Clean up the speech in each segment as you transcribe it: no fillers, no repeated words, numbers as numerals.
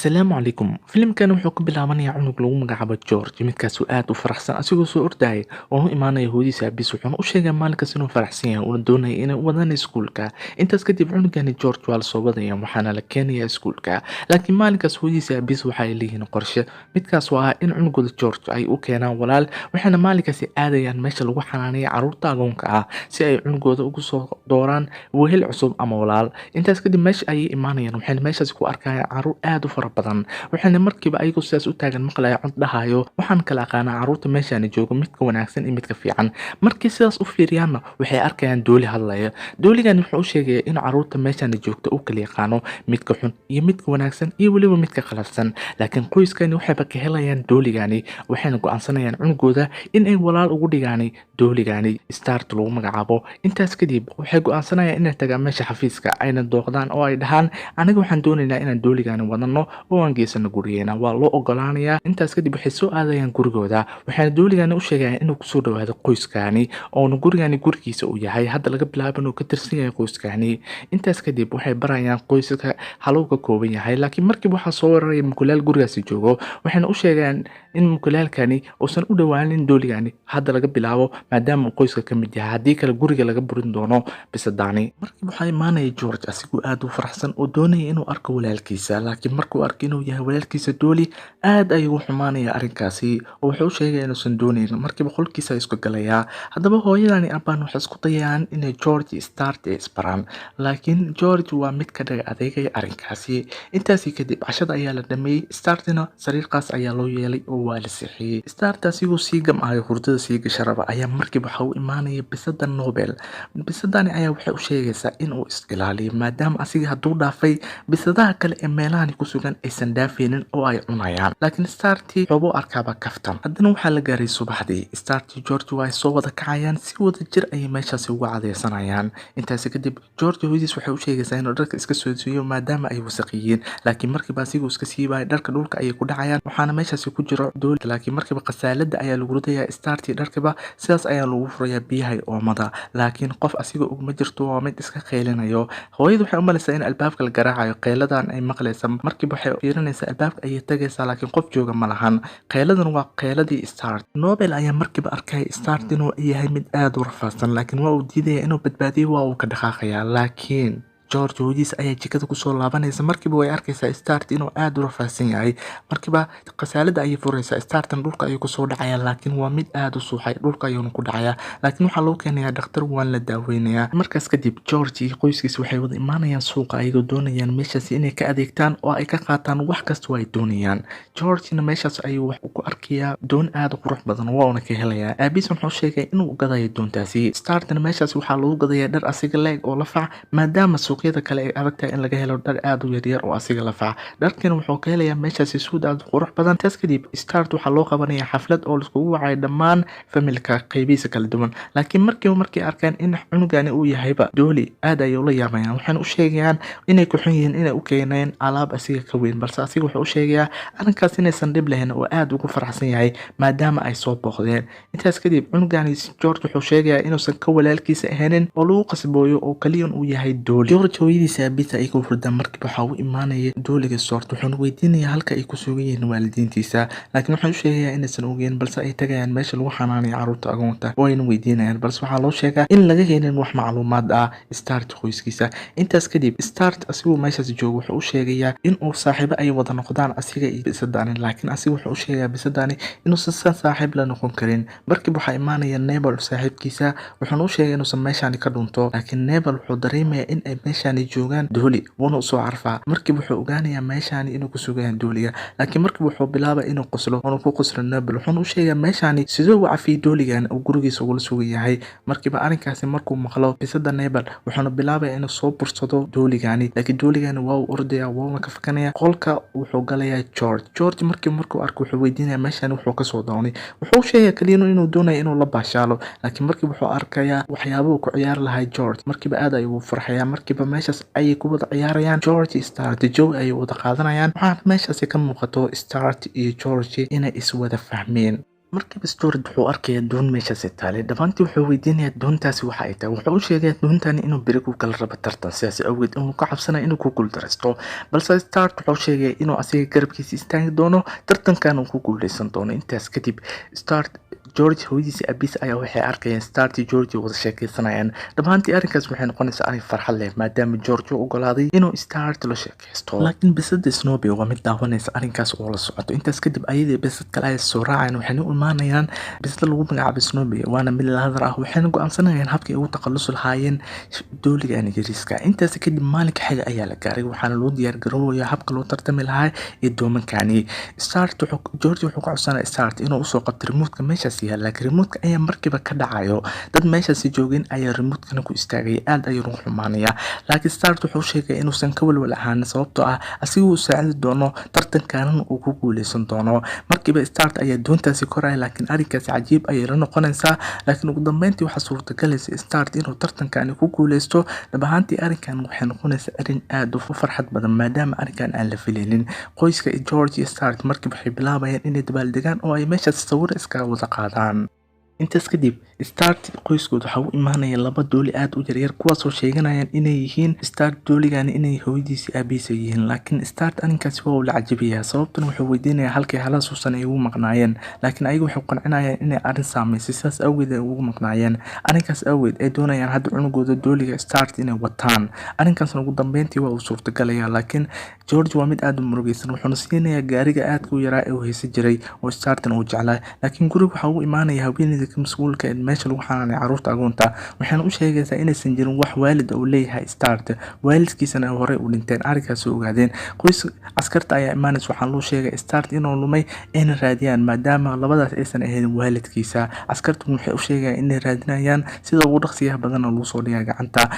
Asalaamu calaykum. Filimkan wuxuu ka bilaabanayaa cunug lagu magacaabo George, midkaasoo aad u faraxsan asigoo soo ordaya oo u imaanaya hooyadiisa aabiis. Wuxuuna u sheegaa maalinkaas inuu faraxsan yahay uuna doonaya inay u wadaan iskuulka. Intaas kadib cunugani George waa lasoo wadaya, waxaana la keenayaa iskuulka. Laakiin maalinkaas hooyadiisa aabiis waxa ay leeyihiin qorshe, midkaas oo ah in cunugooda George ay u keenaan walaal. Waxayna maalinkaasi aadayaan meesha lagu xanaaneeyo carruurta agoonka ah si ay cunugooda ugu soo dooraan wehel cusub ama walaal. Intaas kadib meesha ayay imaanayaan, waxayna meeshaasi ku arkayaan carruur aad u fara badan. Waxayna markiiba ayagoo sidaas u taagan maqlaya cod dhahayo: "Waxaan kala aqaanaa carruurta meeshaani joogo, midka wanaagsan iyo midka fiican." Markii sidaas u fiiriyaanna, waxay arkayaan dooli hadlaya. Dooligani wuxuu u sheegaya in carruurta meeshaani joogta uu kala yaqaano midka xun iyo midka wanaagsan iyo weliba midka qalafsan. Laakiin qoyskani waxayba ka helayaan dooligani, waxayna go'aansanayaan cunugooda in ay walaal ugu dhigaan dooligani Start lagu magacaabo. Intaas kadib waxay go'aansanayaan inay tagaan meesha xafiiska, ayna dooqdaan oo ay dhahaan: "Aniga waxaan doonaynaa inaan dooligani wadano oo aan geysano gurigeena." Waa loo ogolaanayaa. Intaas kadib waxay soo aadayaan gurigooda, waxayna dooligani u sheegayaan inuu kusoo dhawaado qoyskani, oona gurigani gurigiisa uu yahay, hadda laga bilaabo inuu ka tirsan yahay qoyskani. Intaas kadib waxay barayaan qoyska haluu ka kooban yahay. Laakiin markiiba waxaa soo weeraraya mukulaal gurigaasi joogo, waxayna u sheegayaan in mukulaalkani uusan u dhawaanin dooligani hadda laga bilaabo, maadaama uu qoyska ka mid yahay, haddii kale guriga laga burin doono bisadaani. Markiiba waxaa imaanaya George asigoo aad u faraxsan oo doonaya inuu arko walaalkiisa. Laakiin markuu arko inuu yahay walaalkiisa dooli, aad ayuu u xumaanaya arrinkaasi oo wuxuu u sheegaya inuusan doonayn. Markiiba qolkiisa isku galayaa. Haddaba hooyadani abaan waxay isku dayayaan inay George Start ay isbaraan, laakiin George waa mid ka dhaga adeegaya arrinkaasi. Intaasi kadib cashada ayaa la dhameeyey, Startina sariirqaas ayaa loo yeelay oo waa la seexiyey. Start asigoo sii gamcayo, hurdada sii gasha raba, ayaa markiiba waxa u imaanaya bisada Nobel. Bisadani ayaa waxay u sheegaysaa inuu is ilaaliyo, maadaama asiga hadduu dhaafay, bisadaha kale ee meelahani ku sugan aysan dhaafaynin oo ay cunayaan. Laakiin Starti wuxuuba u arkaaba kaftan. Haddana waxaa la gaaray subaxdii. Starti George waa ay soo wada kacayaan, si wada jir ayay meeshaasi uga cadeysanayaan. Intaasi kadib George hooyadiis waxay u sheegaysaa inuu dharka iska soo siiyo, maadaama ay wasaq yihiin. Laakiin markiiba asiguu iska siibayo, dharka dhulka ayay ku dhacayaan, waxaana meeshaasi ku jiro dooli. Laakiin markiiba khasaalada ayaa lagu ridayaa Starti, dharkiba sidaas ayaa lagu furayaa biyaha oomada. Laakiin qof asiga uguma jirto, waa mid iska qaylinayo. Hooyadu waxay u malaysaa in albaabka la garaacayo, qayladan ay maqlaysa. Markiiba waxay fiirinaysaa albaabka ayay tagaysaa, laakiin qof jooga ma lahan. Qayladan waa qayladii Start. Nobel ayaa markiiba arkay Start inuu yahay mid aad u rafaadsan, laakiin waa uu diidaya inuu badbaadiyo, waa uu ka dhaqaaqayaa. Laakiin George hooyadiis ayaa jikada kusoo laabanaysa. Markiiba way arkaysaa Start inuu aad u rafaadsan yahay. Markiiba khasaalada ayay furaysaa, Startan dhulka ayuu kusoo dhacayaa, laakiin waa mid aad u suuxay, dhulka ayuuna ku dhacayaa. Laakiin waxaa loo keenayaa dhakhtar, waan la daaweynayaa. Markaas kadib George iyo qoyskiisa waxay wada imaanayaan suuqa, ayagoo doonayaan meeshaasi inay ka adeegtaan oo ay ka qaataan wax kasta oo ay doonayaan. Georgena meeshaas ayuu wax ku arkayaa doon aad u qurux badan, wauna ka helayaa. Aabiis wuxuu sheegay inuu gadayo doontaasi. Startna meeshaas waxaa lagu gadayaa dhar asiga leeg oo la fac, maadaama suuqyada kale ay adag tahay in laga helo dhar aad u yaryar oo asiga la fac. Dharkana wuxuu ka helayaa meeshaasi suud aad u qurux badan. Taas kadib Start waxaa loo qabanayaa xaflad oo laiskugu wacay dhammaan familka qaybihiisa kala duwan. Laakiin markiiba markay arkaan in cunugani uu yahayba dooli, aad ayay ula yaabayaan, waxayna u sheegayaan inay ku xun yihiin inay u keeneen alaab asiga ka weyn. Balse asiga wuxuu u sheegayaa arrinkaas inaysan dhib lahayn oo aad ugu faraxsan yahay maadaama ay soo booqdeen. Intaas kadib cunugani George wuxuu sheegayaa inuusan ka walaalkiisa ahaynin oo lagu qasbooyo oo kaliyan uu yahay dooli. George hooyadiisa aabiisa ayagoo hurda, markiiba waxaa u imaanaya dooliga Start, wuxuuna weydiinayaa halka ay ku sugan yihiin waalidiintiisa. Laakiin waxay u sheegayaa inaysan ogeyn, balse ay tagayaan meesha lagu xanaanayo carruurta agoonta oo ayna weydiinayaan. Balse waxaa loo sheegaa in laga helin wax macluumaad ah Start qoyskiisa. Intaas kadib Start asigoo meeshaas joogo wuxuu u sheegayaa in uu saaxiibo ay wada noqdaan asiga iyo bisadani. Laakiin asiga wuxuu u sheegayaa bisadani inuusan san saaxiib la noqon karin. Markiiba waxaa imaanaya Nebel saaxiibkiisa, wuxuuna u sheegay inuusan meeshaani ka dhunto. Laakiin Nebel wuxuu dareemayaa in ay meeshaani joogaan dooli, wuuna usoo carfaa. Markiiba wuxuu ogaanayaa meeshaani inuu ku sugan yahay dooliga. Laakiin markiiba wuxuu bilaabay inuu qoslo oona ku qoslo Nebel, wuxuuna u sheegaa meeshaani sidoo u cafiyay dooligan uu gurigiisa ugula sugan yahay. Markiiba arrinkaasi markuu maqlo bisada Nebel, wuxuuna bilaabaya inuu soo bursado dooligani. Laakiin dooligani waa uu ordaya, wuuna ka fakanaya. Qolka wuxuu galayaa George. George markii markuu arko wuxuu weydiinayaa meeshaani wuxuu kasoo doonay. Wuxuu u sheegaya kaliya inuu doonayo inuu la baashaalo. Laakiin markiiba wuxuu arkayaa waxyaabo uu ku ciyaari lahaa George. Markiiba aad ayuu u farxayaa. Markiiba meeshaas ayay ku wada ciyaarayaan George, Start jawi ayay wada qaadanayaan. Waxaana meeshaasi ka muuqato Start iyo George inay iswada fahmeen. Markiiba Stuart wuxuu arkayaa doon meeshaasi taalay. Dhammaantii wuxuu weydiinayaa doontaasi waxa ay tahay. Wuxuu u sheegayaa doontani inuu beri ku kala rabo tartan, sidaas awgeed inuu ka cabsanayo inuu ku guuldareysto. Balse Stuart wuxuu sheegaya inuu asiga garabkiisa istaagi doono, tartankan uu ku guuleysan doono. Intaas kadib Stuart, George hooyadiisa, aabihiis ayaa waxay arkayeen Stuart iyo George wada sheekeysanayaan. Dhammaantii arrinkaas waxay noqonaysaa arrin farxad leh, maadaama George uu ogolaaday inuu Stuart la sheekeysto. Laakiin bisada Snoopy waa mid daawanaysa arrinkaas oo la socoto. Intaas kadib ayadii bisad kale ay soo raacayaan, waxayna u imaanayaan bisada lagu magacaabo Snoopy, waana mid laadar ah. Waxayna go'aansanayaan habkii ay ugu takhalusi lahaayeen dooligan yariiska. Intaas kadib maalinka xiga ayaa la gaaray, waxaana loo diyaar garoobaya habka loo tartami lahaa ee doomankani. Stuart wuxuu George wuxuu ka codsanaya Stuart inuu usoo qabto remote-ka meeshaas yaala, laakiin remote-ka ayaa markiiba ka dhacayo. Dad meeshaasi joogeen ayaa remote-kana ku istaagay, aad ayuu ugu xumaanaya. Laakiin Stuart wuxuu sheegay inuusan ka walwal ahaan, sababtoo ah asiga uu saacidi doono, tartankaana uu ku guuleysan doono. Markiiba Stuart ayaa doontaasi koraya, laakiin arrinkaasi cajiib ayay la noqonaysaa. Laakiin ugu dambeyntii waxaa suurtagalaysa Stuart inuu tartankani ku guuleysto. Dhab ahaantii arrinkan waxay noqonaysaa arrin aad u farxad badan, maadaama arrinkan aan la filaynin. Qoyska George iyo Stuart markiiba waxay bilaabayaan inay dabaaldegaan oo ay meeshaas sawir iskaga wada qaadaan. Intaas kadib Stuart qoyskood waxaa u imaanaya laba dooli aad u yaryar, kuwaasoo sheeganayaan inay yihiin Stuart dooligani inay hooyadiisa, aabihiisa yihiin. Laakiin Stuart arrinkaasi waa uu la cajabiyaa, sababtuna wuxuu weydiinayaa halkii halaasuusan ay ugu maqnaayeen. Laakiin ayagu waxay qancinayaan inay arrin saameysay, sidaas awgeed ay ugu maqnaayeen. Arrinkaas awgeed ay doonayaan hadda cunugooda dooliga Stuart inay wataan. Arrinkaasna ugu dambeyntii waa uu suurtagalaya, laakiin George waa mid aad u murugaysan. Wuxuuna siinayaa gaariga aadka u yaraa ee uu haysan jiray oo Stuartna uu jeclaa. Laakiin guriga waxaa ugu imaanaya haweeneyda ka mas'uulka ee meesha lagu xanaanay carruurta agoonta, waxayna u sheegaysaa inaysan jirin wax waalid uu leeyahay Stuart, waalidkiisana ay horey u dhinteen. Arrinkaas ogaadeen qoys askarta ayaa imaanaysa. Waxaan loo sheegay Stuart inuu lumay ayna raadiyaan, maadaama labadaas aysan ahayn waalidkiisa. Askartu waxay u sheegayaan inay raadinayaan, sida ugu dhaqsiyaha badanna lagu soo dhigaa gacanta.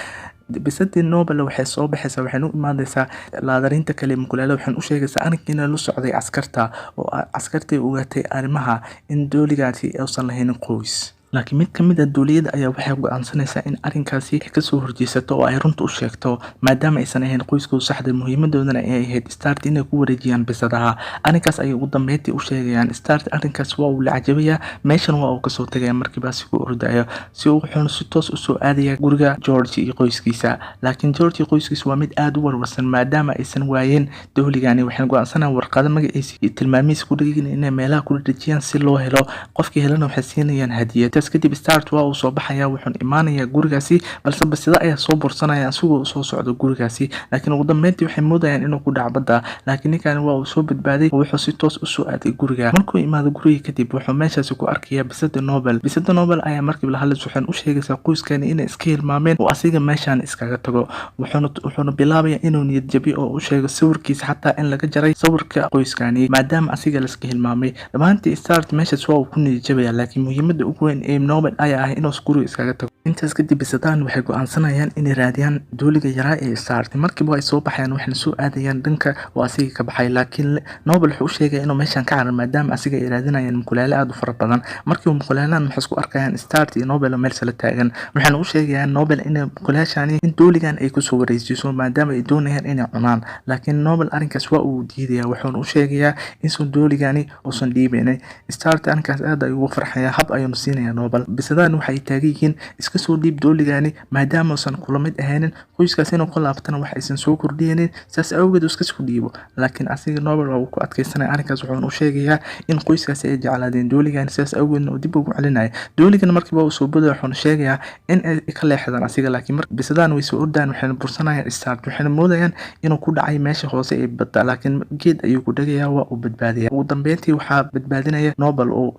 Bisadii Nobel waxay soo baxaysaa, waxayna u imaanaysaa laadarinta kale mukulaala. Waxayna u sheegaysaa arrinkiina la socday askarta, oo askartay ogaatay arrimaha in dooligaasi uusan lahayn qoys. Laakiin mid ka mid ah dooliyada ayaa waxay go'aansanaysaa in arrinkaasi kasoo horjeesato oo ay runta u sheegto, maadaama aysan ahayn qoyskooda saxda, muhiimadoodana ay ahayd Stuart inay ku wareejiyaan bisadaha. Arrinkaas ayay ugu dambeyntii u sheegayaan. Stuart arrinkaas waa uu la cajabayaa, meeshan waa uu kasoo tagaya markiiba si uu ordayo si uu wuxuuna si toos usoo aadaya guriga George iyo qoyskiisa. Laakiin George iyo qoyskiisa waa mid aad u warwarsan, maadaama aysan waayeen dooligani. Waxayna go'aansanayaan warqado magaciisa iyo tilmaamihiisa ku dhegin inay meelaha ku dhejiyaan si loo helo. Qofkii helana waxay siinayaan hadiyad. Kadib Stuart waa uu soo baxaya, wuxuuna imaanayaa gurigaasi, balse basida ayaa soo bursanaya isagoo soo socda gurigaasi. Laakiin ugu dambeyntii waxay moodayaan inuu ku dhaco badda, laakiin ninkani waa uu soo badbaaday oo wuxuu si toos usoo aaday guriga. Markuu imaado guriga kadib wuxuu meeshaasi ku arkayaa bisada Nobel. Bisada Nobel ayaa markiiba la hadlaysa, waxayna u sheegaysaa qoyskani inay iska hilmaameen oo asiga meeshaan iskaga tago. Wuxuuna bilaabaya inuu niyad jabiyo oo u sheego sawirkiisa xataa in laga jaray sawirka qoyskani, maadaama asiga laska hilmaamay. Dhammaantii Stuart meeshaas waa uu ku niyad jabaya, laakiin muhiimada ugu weyn ee Nobel ayaa ah inuu guriga iskaga tago. Intaas kadib bisadaan waxay go'aansanayaan inay raadiyaan dooliga yaraa ee Stuart. Markiiba ay soo baxayaan, waxayna soo aadayaan dhanka oo asiga ka baxay. Laakiin Nobel wuxuu u sheegay inuu meeshan ka carar, maadaama asiga ay raadinayaan mukulaale aad u fara badan. Markiiba mukulaalahan waxay isku arkayaan Stuart iyo Nobel oo meel sala taagan. Waxayna u sheegayaan Nobel inay mukulaashani in dooligan ay kusoo wareejiso, maadaama ay doonayaan inay cunaan. Laakiin Nobel arrinkaas waa uu diidaya, wuxuuna u sheegayaa insuun dooligani uusan dhiibeynin. Stuart arrinkaas aad ayuu ugu farxaya, hab ayuuna siinaya Nobel. Bisadaan waxay taagan yihiin iska soo dhiib dooligani, maadaama uusan kula mid ahaynin qoyskaas, inuu ku laabtana wax aysan soo kordhiyeynin, saas awgeed uu iska soo dhiibo. Laakiin asiga Nobel waa uu ku adkeysanaya arrinkaas, wuxuuna u sheegayaa in qoyskaasi ay jeclaadeen dooligani, sidaas awgeedna uu dib ugu celinayo dooligana. Markiiba uu soo boodaya, wuxuuna sheegayaa in ay ka leexdaan asiga. Laakiin mar bisadaan way soo ordayaan, waxayna bursanayaan Stuart, waxayna moodayaan inuu ku dhacay meesha hoose ee badda, laakiin geed ayuu ku dhagayaa, waa uu badbaadaya. Ugu dambeyntii waxaa badbaadinaya Nobel oo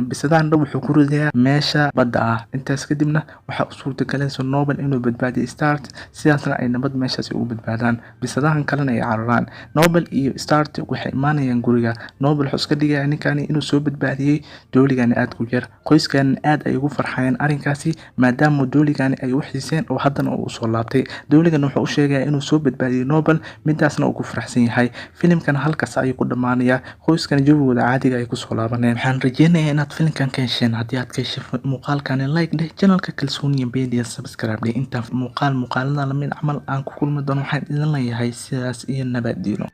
bisadaan dhan wuxuu ku ridayaa meesha badda ah. Intaas kadibna waxaa u suurtagalaysa Nobel inuu badbaadiyo Stuart, sidaasna ay nabad meeshaasi ugu badbaadaan, bisadahan kalena ay cararaan. Nobel iyo Stuart waxay imaanayaan guriga. Nobel wuxuu iska dhigayaa ninkani inuu soo badbaadiyey dooligani aad ku yar. Qoyskani aad ay ugu farxayeen arrinkaasi, maadaama dooligani ay u xiiseen oo haddana uu usoo laabtay. Dooligan wuxuu u sheegayaa inuu soo badbaadiyey Nobel, midaasna uu ku faraxsan yahay. Filimkan halkaas ayuu ku dhammaanayaa, qoyskana jawigooda caadiga ay kusoo laabaneen. Waxaan rajeynayaa inaad filimkan ka hesheen. Haddii aad ka heshay muuqaalkani, like dheh, channelka Kalsooniya Media subscribe dheh. Intaan muuqaal muuqaalada lamid camal aan ku kulmi doono, waxaan idin leeyahay sidaas iyo nabaddiino.